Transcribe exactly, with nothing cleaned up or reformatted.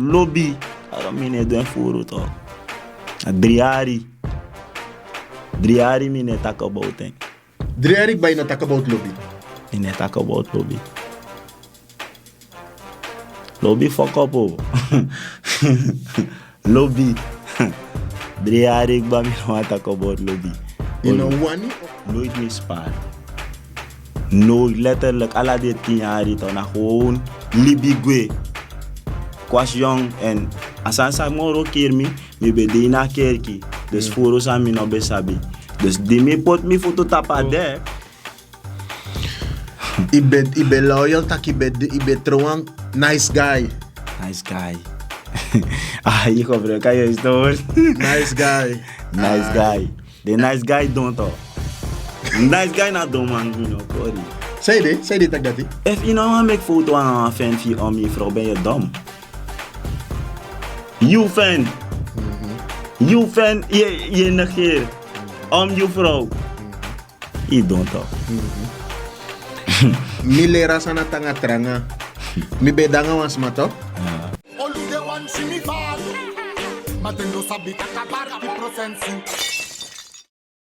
Lobi, aro mi no e du en furu toch. Na dri yari. Dri yari mi no e taki about en. Dri yari kba yu no taki about lobi? Mi no e taki about lobi. Lobi fuck up o. Lobi. Dri yari kba mi no wani taki about lobi. Yu no wani? Nooit mi spaar. Nooit, letterlijk, ala den tin yari toch, na gewoon libi gwe. Kwasi yong, en a sani san moro kiri mi, mi ben de ini a kerki. Dus furu san mi no ben sabi. Dus di mi poti mi futu tapu a dek. Yu ben, yu ben loyal taki yu ben, yu ben tron wan nice guy. Nice guy. Ah, yu gebruik a juiste word. Nice guy. Nice guy. Den nice guy don toch. Nice guy na don man, mi no kori. San yu de, san yu de taki dati? Efu yu no wani meki foto nanga wan fan fu yu om yu frow, ben yu dom. Yu fan. Yu fan, yu, yu negeer. Om yu frow. Yu don toch. Mi leri a sani nanga tranga. Mi ben de nanga wan sma toch. Olude wan si mi fal. Ma den no sabi taki a party prosensi.